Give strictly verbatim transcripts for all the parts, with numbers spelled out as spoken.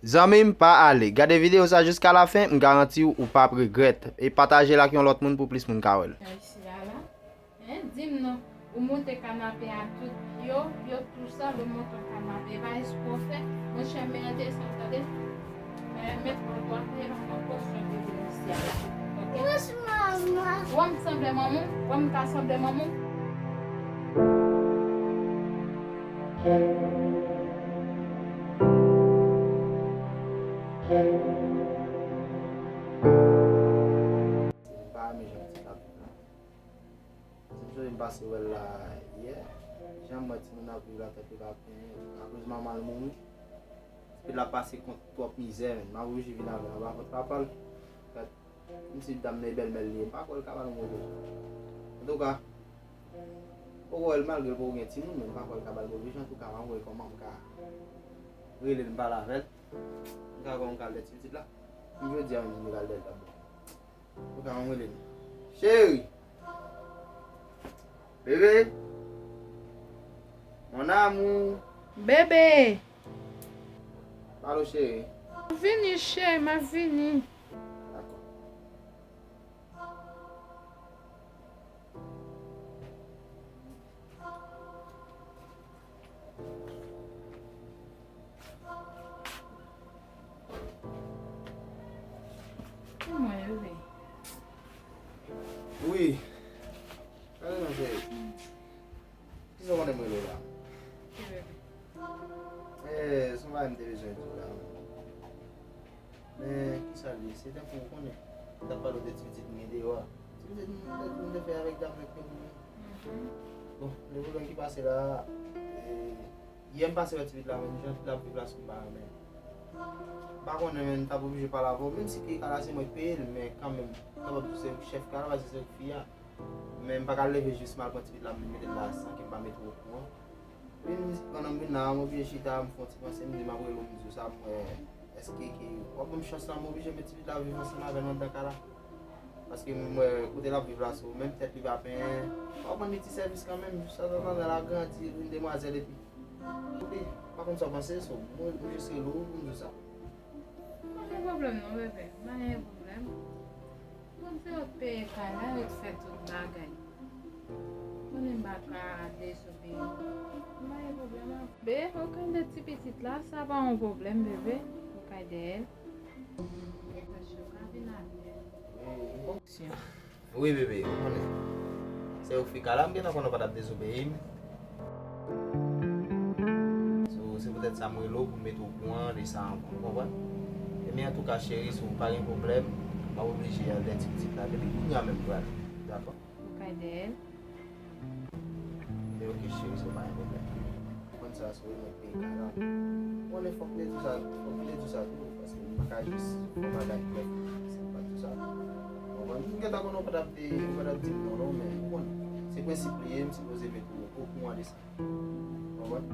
Zanmi m, pa ale. Gade videyo sa jiska lafen, m garanti w, ou p ap regrèt. E pataje l ak yon lòt moun pou plis moun ka wè l. Isi a la. Hein, di m non, ou moute kanape a tout pye w, pye w tou sal, ou moute yon kanape, e pa espre w fè, monchè, men an desann, tande. Men, men pran twa pye, pa nan pòsyon de isi a la. Ok? Wè m sanble manman w? Wè m ka sanble manman w? M pa renmen jan ti la. Si m sonje m pase wè l la yè, jan m wè timoun ap viv la tèt li pa penyen, akoz manman l mouri. Epi l ap pase kont twòp mizè, menn. M ap oblije vin avè l anba kont papa l. Gad, kòmsi dam nan e bèlmè l li ye, m pa kwè l ka ba l yon move jan. Antouka, m poko wè l malgre l poko gen timoun, men m pa kwè l ka ba l move jan. Antouka, m ap wè kòman m ka rele l, m pale avè l. M ka wè kòman m ka al dèyè ti pitit la. M jodi a menm, m pral dèyè l dabò. Ou ka anmwele m. Cheri. Bebe. Mon amour. Bebe. Palo, cheri. M ap vini, cheri, m ap vini. Dakò. Wi. Gade non, cheri. Kisa w konnen m rele w la? Ki bebe? Eh, se yon bagay m te bezwen di w la. Men, kisa l ye? Se tankou w konnen, m t ap pale w de ti pitit m gen deyò a. Ti pitit m, m te, m te fè avèk dam nan ki te mouri. Bon, le pwoblèm ki pase la, eh, yè m pase wè ti pitit la, men jan l ap viv la sou m pa renmen. M pa konnen, men m t ap oblije pale avè w. Menm si kay la se mwen k peye l, men kanmenm, m kapab di w se chèf kay la, paske se fi a. Men m pa ka leve jis m al pran ti pitit la, m mete l la san ke m pa mete w okouran. Vin, pandan m vin la, m oblije chita, m fè yon ti panse, m di m ap rele w, m di w sa, m wè, èske ke w ap ban m chans la, m oblije met ti pitit la viv ansanm avè n anndan kay la. Paske m wè kote l ap viv la, so, menm tèt li pa penyen. W ap rann li ti sèvis kanmenm, sa, sa, sa, l ap grandi, l vin demwazèl epi. Epi, m pa konn sa w panse, so, m, m jis rele w pou m di w sa. Pa gen pwoblèm non, bebe. Pa gen pwoblèm. Bon, se yo t peye kay la, yo t fè tout bagay. Konnen m pa ka dezobeyi. Pa gen pwoblèm non. Be, ou kay de ti pitit la, sa pa yon pwoblèm, bebe. Ou kay dèyè l. Yo ka vin avè l. Wi, bebe, ou konnen. Se ou k fi kay la, m gentan konnen w pa t ap dezobeyi m. So, se poutèt sa m rele w pou m mete w okouran de sa anvan, w konprann? Ebyen, antouka, cheri, si w pa gen pwoblèm, m ap oblije al dèyè ti pitit la. Depi kounye a menm m prale, dakò? Ou kay dèyè l? Men ok, cheri, se pa yon pwoblèm. Ou konn sa, se ou menm k peye kay la. Ou konnen fòk m te di w sa, fòk m te di w sa tou, paske m pa ka jis fè yon bagay klè, se m pa di w sa. Ou konprann? M gentan konnen w pa t ap di, w pa t ap di m non, non, men ou konnen. Se prensip li ye, m sipoze mete w okouran de sa. Ou konprann?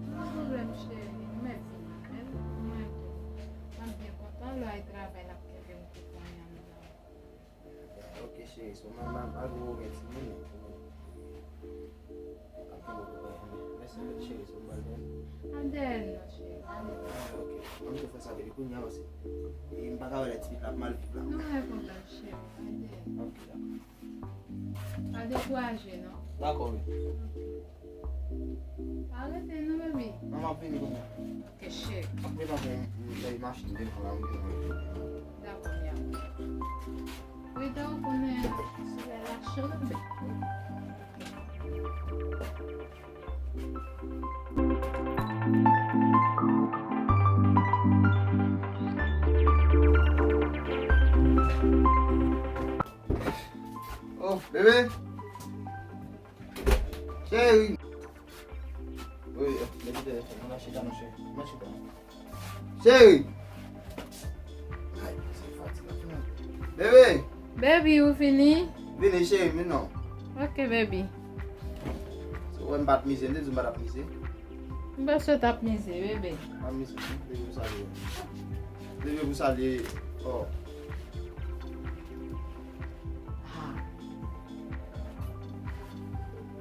Pa gen pwoblèm, cheri. Mèsi, Michel. Mwen tou. M ap byen kontan lè w al travay, l ap kenbe m kou kounye a. Ok, cheri, so, m, m, m al pou w gen timoun. Mèsi, cheri, so, m al dèyè l. Al dèyè l non, cheri. Ale. Ok, an m tou fè sa depi kounye a, paske e m pa ka wè lè ti pitit la ap mal viv la. Non, pa gen pwoblèm, cheri. Al dèyè l. Ok, dakò. Pa dekouraje non. Dakò, wi. Pa rete non, baby. Non, m ap vini kounye a. Ok, cheri. M ap met ankò yon, yon, yon machin devan la, m vini. Dakò, mi amor. Wi, dan w konnen solèy la cho, bebe. Oh, bebe. Cheri. Wi, mete telefòn nan, chita non, cheri. Mwen chita. Cheri. Ay, se fatig la fini. Bebe. Baby, ou vini? Vini, cheri, vin non. Ok, baby. Se wè m pa t mize, m te di w m pa t ap mize. M panse w t ap mize, bebe. Pa mize, non. Leve pou salye. Leve pou salye. Oh. Ah.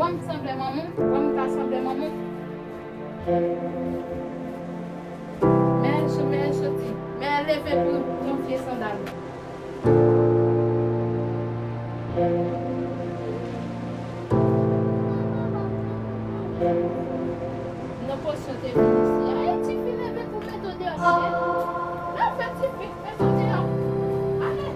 Wè m sanble manman w? Wè m ka sanble manman w? Men l soti, men l soti. Men l leve pou yon vye sandal. Nan pozisyon te vin isi a. E ti fi leve pou mete w deyò, tande. Leve ti fi, mete w deyò. Ale.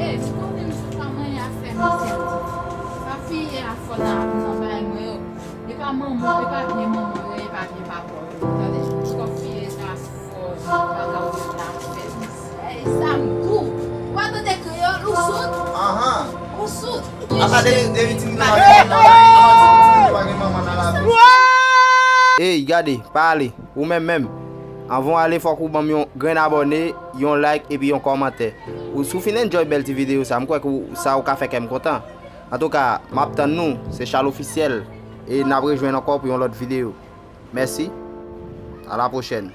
Ey, m konnen misye pa manyen afè misye. Sa fi ye a fò nan, nan bagay mwen yo. E pa manman, e pa byen manman yo, e pa byen papa yo. Tande, kòm fi ye sa fò, bagay yo la fè misye. Ey, sa m tou. Ou pa tande kreyòl, ou soud? Ahan. Ou soud? Apa depi, depi timoun nan pa gen manman, apa depi timoun nan pa gen manman nan lavi? Ey, gade, pa ale. Ou menm menm. Anvan w ale, fòk ou ban m yon grenn abòne, yon like epi yon kòmantè. Ou, si w fin enjoy bèl ti videyo sa, m kwè ke w, sa ou ka fè kè m kontan. Antouka, m ap tann nou. Se Charles Officiel. E n ap rejwenn ankò pou yon lòt videyo. Mèsi. A la pwochèn.